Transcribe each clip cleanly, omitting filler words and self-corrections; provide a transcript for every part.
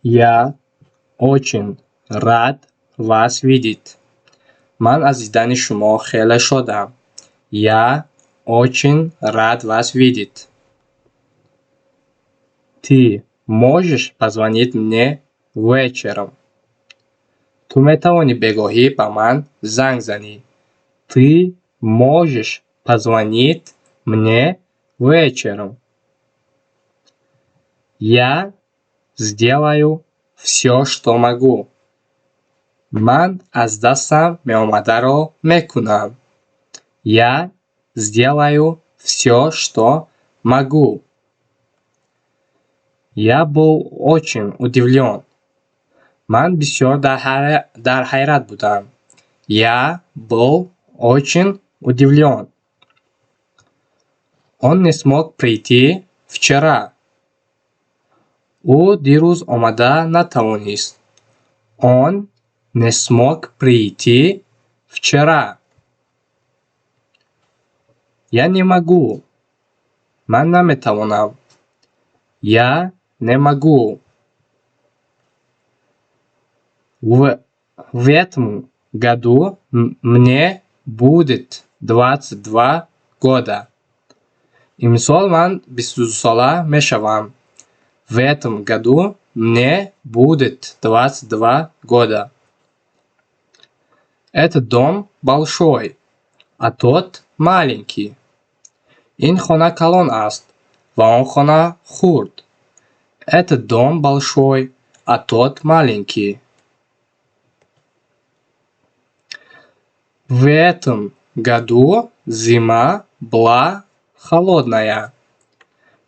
Я очень рад вас видеть. Ман аз дидани шумо хеле шодам. Я очень рад вас видеть. Ты можешь позвонить мне вечером? Ту метавонӣ бегоҳӣ ба ман занг занӣ. Ты можешь позвонить мне вечером. Я сделаю всё, что могу. Ман аз дастам меомадаро мекунам. Я сделаю всё, что могу. Я был очень удивлён. Ман бисёр дар ҳайрат будам. Я был очень удивлён. Он не смог прийти вчера. Ӯ дирӯз омада натавонист. Он не смог прийти вчера. Я не могу. Ман наметавонам. Я не могу. В этом году мне будет 22 года. Имсол ман 22сола мешавам. В этом году мне будет 22 года. Этот дом большой, а тот маленький. Ин хона калон аст ва он хона хурд. Этот дом большой, а тот маленький. В этом году зима была холодная.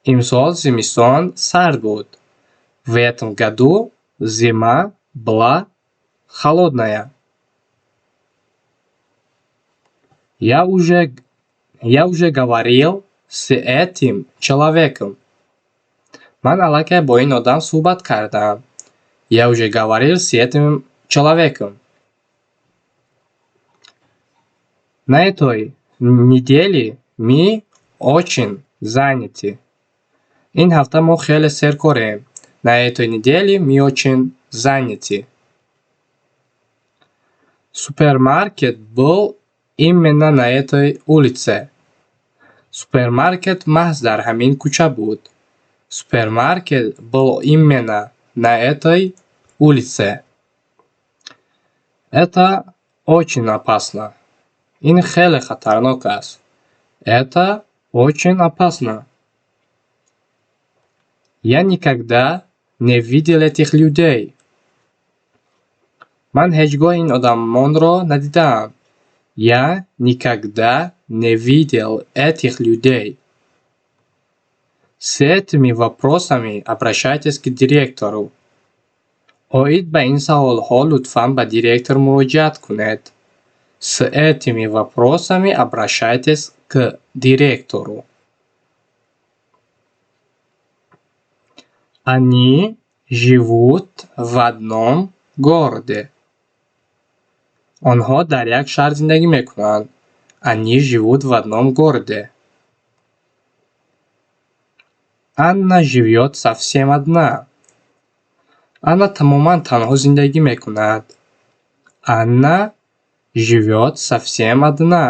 Имсол зимистон сард буд. В этом году зима была холодная. Я уже говорил с этим человеком. Ман аллакай бо ин одам суҳбат кардам. Я уже говорил с этим человеком. На этой неделе мы очень заняты. Ин ҳафта мо хеле серкорем. На этой неделе мы очень заняты. Супермаркет был именно на этой улице. Супермаркет маҳз дар ҳамин кӯча буд. Супермаркет был именно на этой улице. Это очень опасно. Ин хеле хатарнок аст. Это очень опасно. Я никогда не видел этих людей. Ман ҳеҷ гоҳ ин одамонро надидаам. Я никогда не видел этих людей. С этими вопросами обращайтесь к директору. Оид ба ин саволҳо лутфан ба директор муроҷиат кунед. С этими вопросами обращайтесь к директору. Они живут в одном городе. Онҳо дар як шаҳр зиндагӣ мекунанд. Они живут в одном городе. Анна живёт совсем одна. Анна тамоман танҳо зиндагӣ мекунад. Анна живёт совсем одна.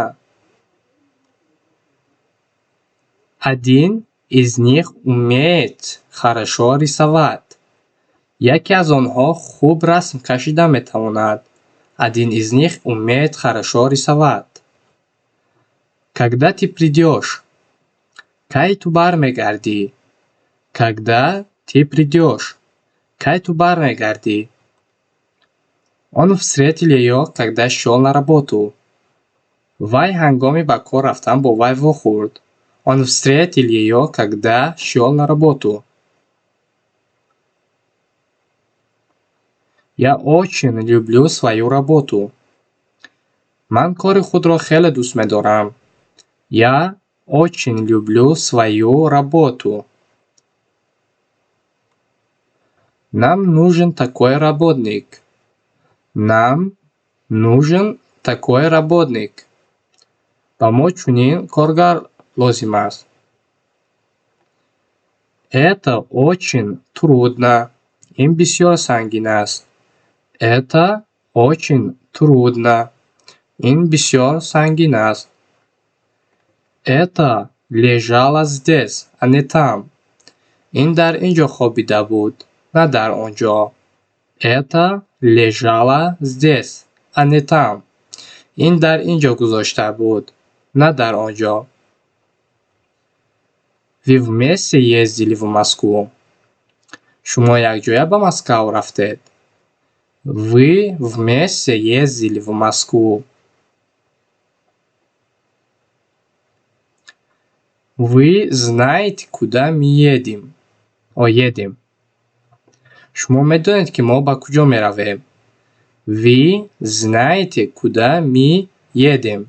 Один из них умеет хорошо рисовать. Яке аз онҳо хуб расм кашида метавонад. Один из них умеет хорошо рисовать. Когда ты придёшь? Кай ту бармегардӣ? Когда ты придёшь? Кай ту бармегардӣ? Он встретил её, когда шёл на работу. Вай ҳангоми ба кор рафтан бо вай вохӯрд. Он встретил её, когда шёл на работу. Я очень люблю свою работу. Ман кори худро хеле дӯст медорам. Я очень люблю свою работу. Нам нужен такой работник. Нам нужен такой работник. Ба мо чунин коргар лозим аст. Это очень трудно. Ин бисёр сангин аст. Это очень трудно. Ин бисёр сангин аст. Это лежало здесь, а не там. Ин дар ин ҷо хобида буд, на дар он ҷо. Это лежало здесь, а не там. Ин дар ин ҷо гузошта буд, на дар он ҷо. Вы вместе ездили в Москву? Шумо якҷоя ба Москав рафтед? Вы вместе ездили в Москву? Вы знаете, куда мы едем? Едем. Шумо медонед, ки мо ба куҷо меравем? Вы знаете, куда мы едем?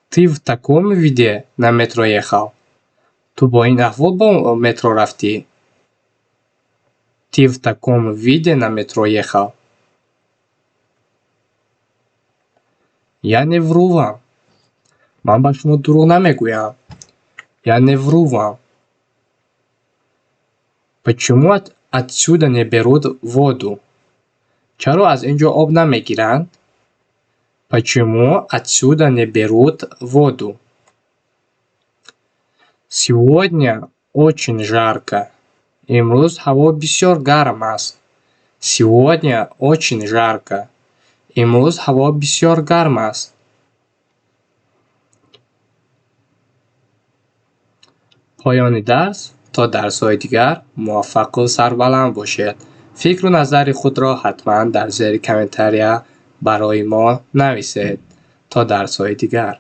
Ты в таком виде на метро ехал? Ту бо ин аҳвол ба метро рафтӣ? Ты в таком виде на метро ехал? Я не вру вам. Ман ба шумо дурӯғ намегӯям. Я не вру вам. Почему отсюда не берут воду? Чаро аз ин ҷо об намегиранд? Почему отсюда не берут воду? Сегодня очень жарко. Имрӯз ҳаво бисёр гарм аст. Сегодня очень жарко. Имрӯз ҳаво бисёр гарм аст. Поёни дарс. То дарсҳои дигар муваффақу сарбаланд бошед. Фикру назари худро ҳатман дар зери комментария барои мо нависед. То дарсҳои дигар.